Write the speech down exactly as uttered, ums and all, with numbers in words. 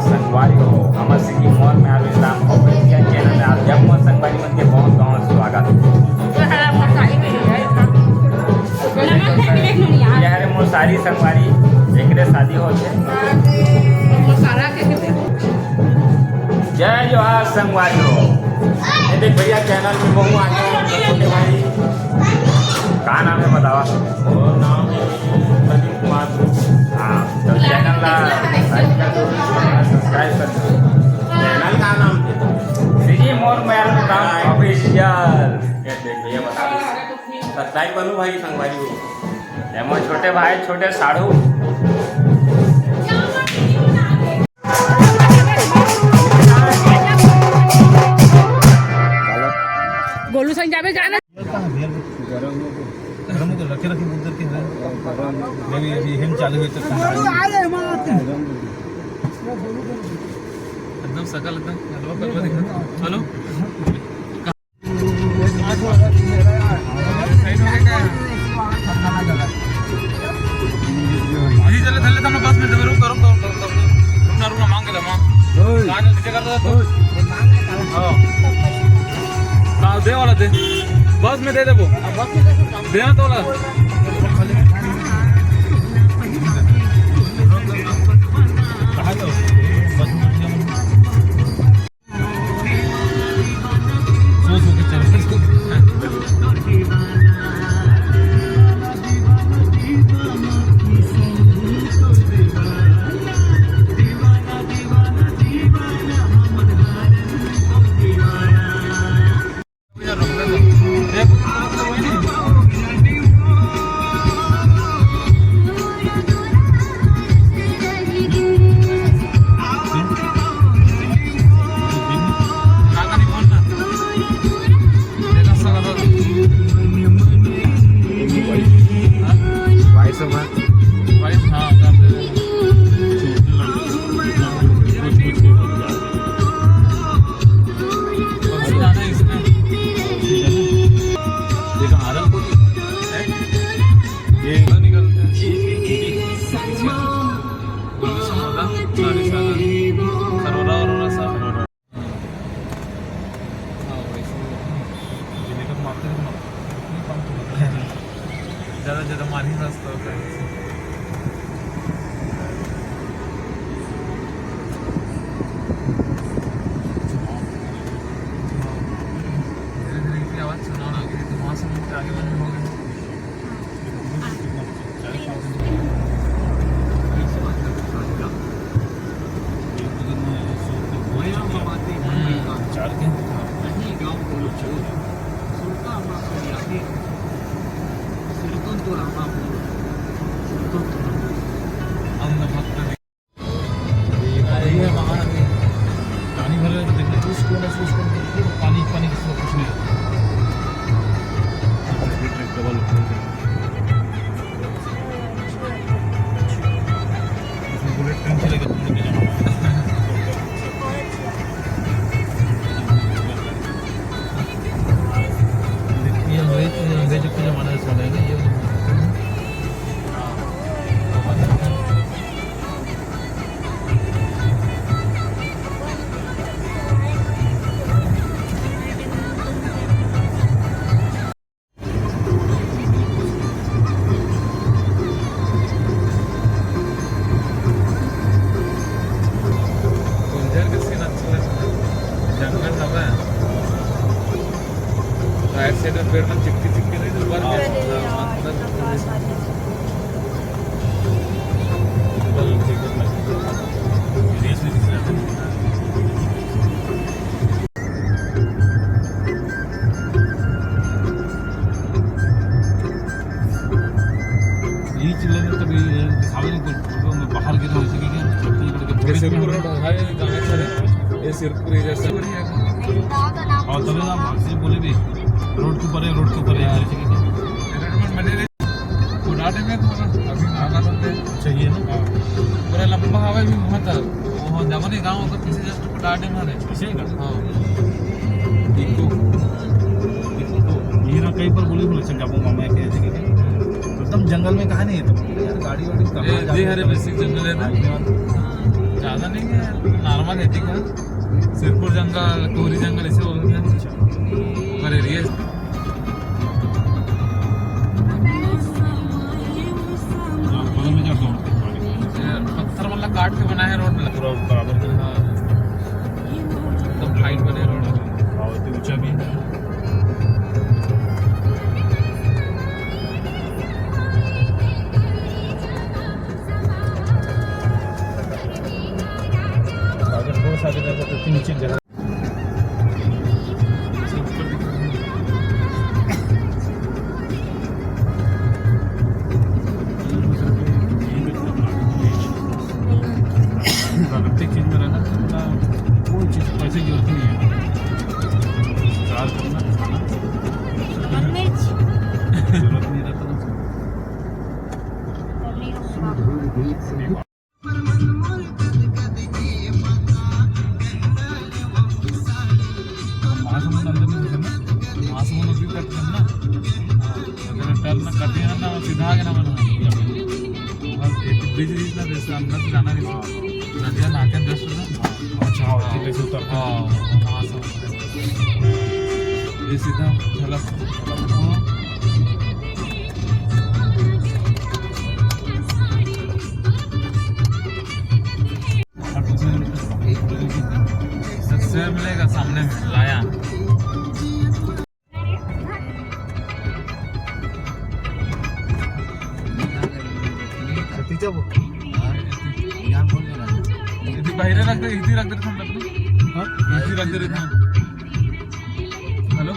संगवारी हो, हमर सिटी मॉल में आलू इस्लाम ऑफिशियल चैनल में आप जब मोर संगवारी मन के बहुत बहुत स्वागत। ये हरे मोर सारी संगवारी, एकरे शादी होथे। जय जोहार संगवारी हो। ये देख भैया, चैनल में बहू आ गए, छोटे भाई। का नाम है बतावा? मोर नाम है प्रदीप कुमार। हाँ, तो चैनल ला like कर दो, सब्सक्राइब कर दो। चैनल का नाम है सिटी मॉल में आलू इस्लाम ऑफिशियल। ये देख भैया, बता दो। सब्सक्राइब करो भाई, संगवारी हो। ये मोर छोटे भाई, छोटे साढ़ू। गोलू संग जाबे गाना। गरम हो गया। गरम हो गया, रखे, रखे, उधर के है। मैं भी अभी हम चालू हुए तो एकदम सकल, एकदम हलवा कलवा दिखा। हेलो। अभी चले, चले, तुम बस में रुक, रुक, रुक, रुक, रुक, रुक, रुक, रुक, मांग के दे, मांग। ओए। कहाँ से नीचे कर दो, तू? ओए। हाँ। कहाँ दे वाला दे? बस में दे दे वो। देना तो वाला। कहाँ दो? बस में। हाँ, वैसे ही। ज़्यादा, ज़्यादा मारही रास्ता होता है। धीरे-धीरे इनकी आवाज़ सुनाना, क्योंकि तो वहाँ से मुड़ के आगे बंद हो गए। पानी भरे, देखो, पानी, पानी, किसी को कुछ नहीं है। डबल। इसमें बुलेट ट्रेन चलेगा, तुम लोग के जमाना। ये अंग्रेज, ये अंग्रेजों के जमाने से चला है ना, ये। फुलझर के सीन अच्छा लगता है, जंगल हवा है, राइट साइड में पेड़ में चिपकी चिपकी रही तो ऊपर हाँ। यही चिल्ला में कभी दिखावे नहीं, कोई फोटो में बाहर गिरा हो, इसी के क्या? छत्तीसगढ़ के ये पुलिस में सिरपुर रोड है, गाना चले, ये सिरपुर ही जैसा। और तभी ना भाग से बोले भी, "रोड के ऊपर है, रोड के ऊपर है," इसी के क्या? कोडाटे में तो ना, अभी आना तो चाहिए ना। हाँ। पूरा लंबा हवा भी बहुत है। वो जामा नहीं गाँव का पीछे just कोडाटे में है। ऐसे ही ना? हाँ। Echo, echo. ये ना कई बार बोली बोले, "चल जाबो मामा के जगह के।" एकदम जंगल में कहाँ नहीं है तो? यार, गाड़ी वाड़ी कहाँ ए, जाबो? दे हरे बेसिक जंगल है ना? हाँ। ज्यादा नहीं है, नॉर्मल है, ठीक है। सिरपुर जंगल, कोरी जंगल, इसे बोलते हैं। पर एरिया पत्थर मतलब काट के बनाया है रोड में। पूरा बराबर कर। हाँ। एकदम टाइट बने रोड। हाँ, तो ऊंचा भी है। अगर थोड़ा सा आगे जाएगा तो तीन चीज जगह। प्राकृतिक चीज में रहना, कोई चीज पैसे की जरूरत नहीं है। शिकार करना, खाना, जरूरत नहीं रहता। महासमुंद अंदर नहीं घुसना, महासमुंद अभी तक करना। अगर टर्न करते हैं ना, सीधा आगे ना बढ़ना। बस एक ब्रिज, ब्रिज ना, जैसे अंदर से जाना नहीं। नदिया नाके अंदर से ना। अच्छा, हाँ, ठीक है, उतरते हैं। हाँ, महासमुंद। ये सीधा झलक। सेब मिलेगा सामने में, लाया। इधर बाहर रख दे, इधर रख दे, हाँ? इधर रख दे, रख दे। हेलो।